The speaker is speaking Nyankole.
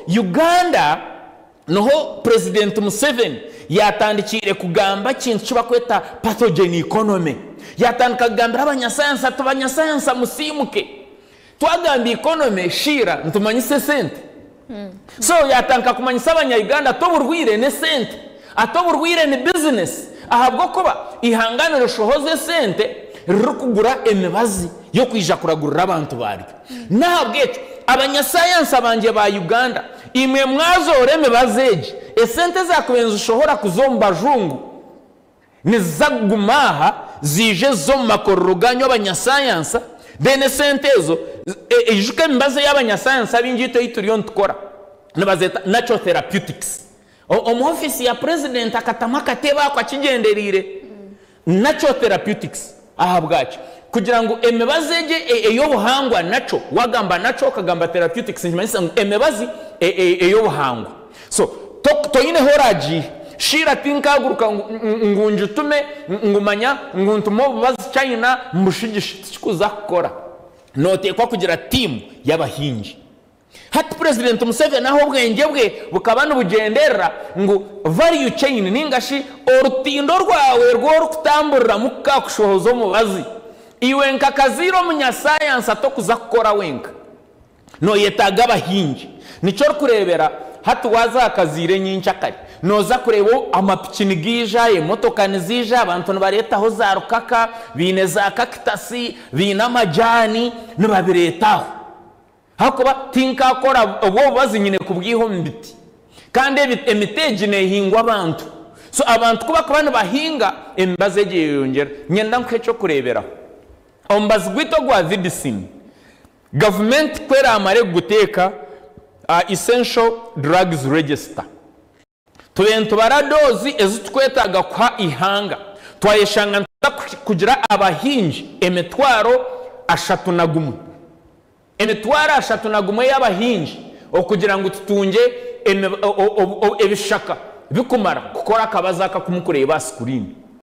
Uganda niho Purezidenti Museveni yaatandikiire kugamba ekintu ki barikweta pathogen economy. Yaatandika kugambira abanyasayansi ati, Banyasayansa musiimuke. Twagamba economy, Sheila, nitumanyisa esente. So yaatandika kumanyisa abanya-Uganda ati oburwaire n'esente, ati oburwaire ni bizinesi ahabw'okuba eihanga nirishohoza esente ririkugura emibazi y'okwija kuragurira abantu baaryo. N'ahabw'ekyo abanyasayansi abangye ba Uganda, imwe mwazoora emibazi egi, esente ezaakubaire nizishohora kuza omu bajungu niziza kuguma aha ziije zize omu makorero gaanyu abanyasayansa, then esente ezo, ijuka emibazi ei abanyasayansi abaingi itwe ei turiyo nitukora nibazeeta natural therapeutics. Omu ofiisi ya purezidenti akatamu akatebe ako akigyendereire. Natural therapeutics. Ahabwaki? Kugira ngu emibazi egi ey'obuhangwa, natural, waagamba natural okagamba therapeutics nikimanyisa ngu emibazi ey'obuhangwa. So, toine ahu oraagiihe. Sheila tinkaaguruka ngu ngitume ngu manya ngu ntume obubazi China mbushigishe. Tikikuza kukora. Nooteekwa kugira tiimu y'abahingi. Hati Purezidenti Museveni ahu obwengye bwe bukaba nibugyenderera ngu value chain ninga shi orutindo rwawe rw'orikutamburiramu kukakushohoza omubazi, iwe nka kazaire omunyasayansi tokuza kukora wenka. Noyetaaga abahingi. Nikyo orikureebera hati waaza aha kazaire nyenkyakare, nooza kureeba amapiki nigaija, emotoka niziija, abantu nibareetaho za rukaka, baine za kakitasi, baine amajaani, nibabireeta aho. Ahakuba tinkaakora obwo bubazi nyine kubwiha omu biti. Kandi emiti egi neehingwa abantu. So abantu ku bakuba nibahinga, emibazi egi eyeyongyera. Niinyenda nkuhe eky'okureeberaho. Omubazi gwaitu ogwa Vidicine, gavumenti ku eraamare kuguteeka aha Essential Drugs Register, Tube nitubara doozi ezi turikwetaaga kuha eihanga. Twayeshanga nituza kugira abahingi emitwaro 31. Emitwaro 31 ey'abahingi okugira ngu tutungye ebishaka bikumara kukora akabazi aka aku murikureeba aha sikuriini.